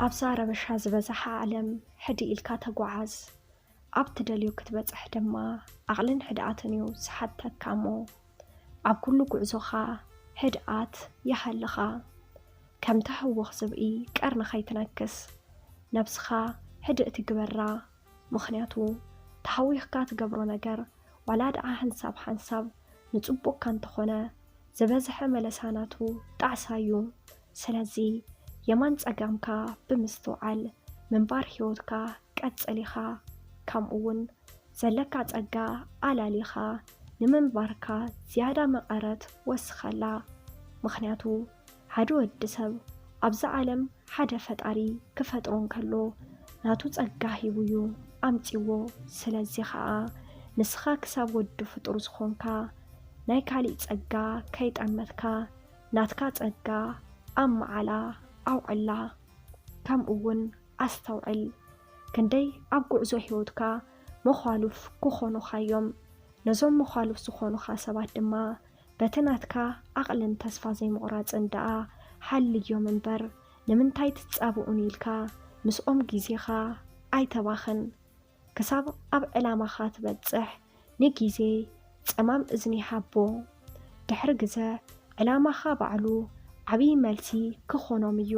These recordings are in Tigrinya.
ኣብዛ ረበሻ ዝበዝሓ ዓለም ሕድእ ኢልካ ተጓዓዝ። ኣብ ትደልዮ ክትበጽሕ ድማ ዓቕልን ሕድኣትን እዩ ዝሓተካ እሞ፣ ኣብ ኩሉ ጉዕዞኻ ሕድኣት ይሃልኻ። ከምቲ ህውኽ ዝብኢ ቀርኒ ከይትነክስ፣ ነብስኻ ሕድእቲ ግበራ። ምኽንያቱ፣ ተሃዊኽካ ትገብሮ ነገር፣ ዋላ ደኣ ሓንሳብ ሓንሳብ ንጽቡቕካ እንተኾነ፣ ዝበዝሐ መለሳ ናቱ ጣዕሳ እዩ። ስለዚ፣ የማን ጸጋምካ ብምስትውዓል ምንባር ህይወትካ ቀጽል ኢኻ። ከምኡ እውን ዘለካ ጸጋ ኣላሊኻ ንምንባርካ ዝያዳ መቐረት ወስኸላ። ምኽንያቱ፣ ሓደ ወዲ ሰብ ኣብዚ ዓለም ሓደ ፈጣሪ ክፈጥሮ እንከሎ ናቱ ጸጋ ሂቡ እዩ ኣምጺዎ። ስለዚ ኸኣ ንስኻ ክሳብ ወዲ ፍጡር ዝኾንካ ናይ ካሊእ ጸጋ ከይጠመትካ ናትካ ጸጋ ኣብ መዓላ ኣውዕላ። ከምኡ እውን ኣስተውዕል፣ ክንደይ ኣብ ጉዕዞ ህይወትካ መዃሉፍ ክኾኑኻ እዮም። ነዞም መዃሉፍ ዝኾኑኻ ሰባት ድማ በቲ ናትካ ዓቕልን ተስፋ ዘይምቑራጽን ደኣ ሓልዮም እምበር፣ ንምንታይ ትጻብኡኒ ኢልካ ምስኦም ግዜኻ ኣይተባኽን። ክሳብ ኣብ ዕላማኻ ትበጽሕ ንግዜ ጸማም እዝኒ ሃቦ። ድሕሪ ግዘ ዕላማኻ ባዕሉ ዓብዪ መልሲ ክኾኖም እዩ።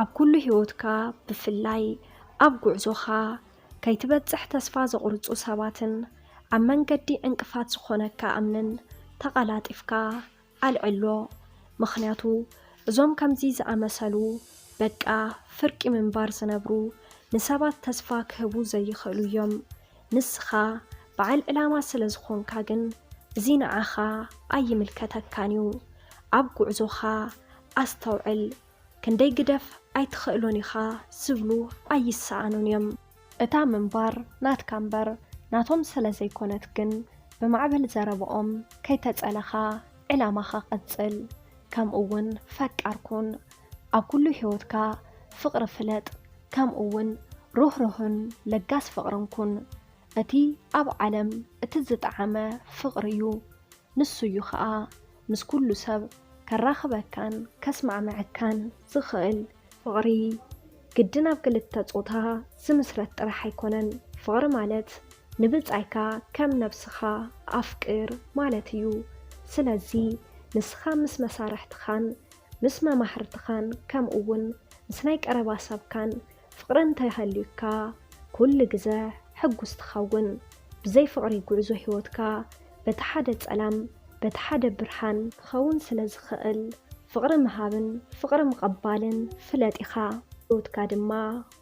ኣብ ኩሉ ህይወትካ ብፍላይ ኣብ ጉዕዞኻ ከይትበጽሕ ተስፋ ዘቑርጹ ሰባትን ኣብ መንገዲ ዕንቅፋት ዝኾነካ እምንን ተቐላጢፍካ ኣልዕሎ። ምኽንያቱ እዞም ከምዚ ዝኣመሰሉ በቃ ፍርቂ ምንባር ዝነብሩ ንሰባት ተስፋ ክህቡ ዘይኽእሉ እዮም። ንስኻ በዓል ዕላማ ስለ ዝኾንካ ግን እዚ ንዓኻ ኣይምልከተካን እዩ። ኣብ ጉዕዞኻ ኣስተውዕል። ክንደይ ግደፍ ኣይትኽእሎን ኢኻ ዝብሉ ኣይሰኣኑን እዮም። እታ ምንባር ናትካ እምበር ናቶም ስለ ዘይኮነት ግን ብማዕበል ዘረባኦም ከይተጸለኻ ዕላማኻ ቀጽል። ከምኡ እውን ፈቃር ኩን። ኣብ ኩሉ ህይወትካ ፍቕሪ ፍለጥ። ከምኡ እውን ርህሩህን ለጋስ ፍቕርን ኩን። እቲ ኣብ ዓለም እቲ ዝጠዓመ ፍቕሪ እዩ። ንሱ እዩ ኸኣ ምስ ኩሉ ሰብ ከራኽበካን ከስማዕምዐካን ዝኽእል። ፍቕሪ ግድን ኣብ ክልተ ጾታ ዝምስረት ጥራሕ ኣይኮነን። ፍቕሪ ማለት ንብጻይካ ከም ነብስኻ ኣፍቅር ማለት እዩ። ስለዚ ንስኻ ምስ መሳርሕትኻን ምስ መማህርትኻን ከምኡ እውን ምስ ናይ ቀረባ ሰብካን ፍቕሪ እንተይሃልዩካ ኩሉ ግዘ ሕጉስ ትኸውን። ብዘይ ፍቕሪ ጉዕዞ ህይወትካ በቲ ሓደ ጸላም በቲ ሓደ ብርሃን ክኸውን ስለ ዝኽእል ፍቕሪ ምሃብን ፍቕሪ ምቕባልን ፍለጥ ኢኻ። ህይወትካ ድማ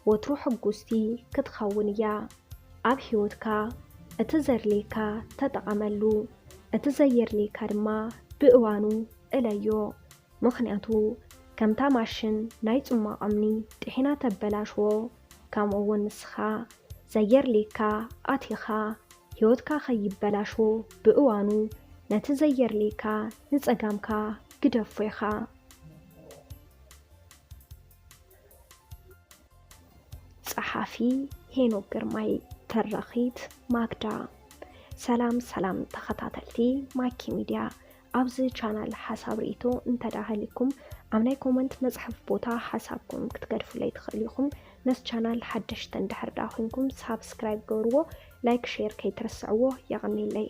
ወትሩ ሕጉስቲ ክትኸውን እያ። ኣብ ህይወትካ እቲ ዘድልየካ ተጠቐመሉ፣ እቲ ዘየድልየካ ድማ ብእዋኑ እለዮ። ምኽንያቱ ከምታ ማሽን ናይ ጽማቕ እምኒ ጥሒና ተበላሽዎ፣ ከምኡ እውን ንስኻ ዘየድልየካ ኣቲኻ ህይወትካ ከይበላሾ ብእዋኑ ነቲ ዘየድልየካ ንጸጋምካ ግደፎ ኢኻ። ጸሓፊ ሄኖክ ግርማይ፣ ተራኺት ማክዳ። ሰላም ሰላም ተኸታተልቲ ማኪ ሚድያ፣ ኣብዚ ቻናል ሓሳብ ርእይቶ እንተ ደኣ ሃልይኩም ኣብ ናይ ኮመንት መጽሓፍ ቦታ ሓሳብኩም ክትገድፉለይ ትኽእሉ ኢኹም። ነዚ ቻናል ሓደሽቲ እንድሕር ደኣ ኮይንኩም ሳብስክራይብ ገብርዎ፣ ላይክ ሼር ከይትርስዕዎ። የቐንየለይ።